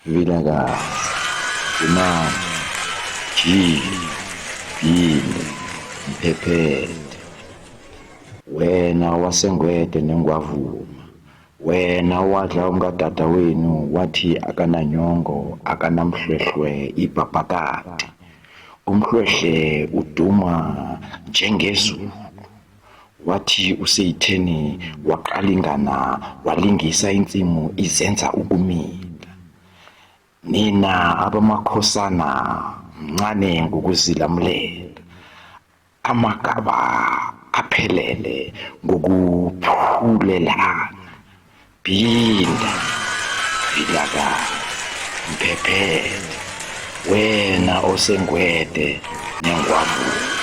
Vilakazi, Nzimande, Jili, Bhinda, Mphephethe. Wena waseNgwede neNgwavuma, wena owadla umkadadewenu wathi akananyongo akanamhlwehlwe ibhabhakade. Umhlwehle uduma njengezulu. Wathi useyitheni waqalingana walingisa insimu izenza ukumila. Nina abamakhosana mncane ngokuzilamulela. Amagaba aphelele ngokuphulelana. Phinda, Vilakazi, Mphephethe, wena osengwede nengwavuma.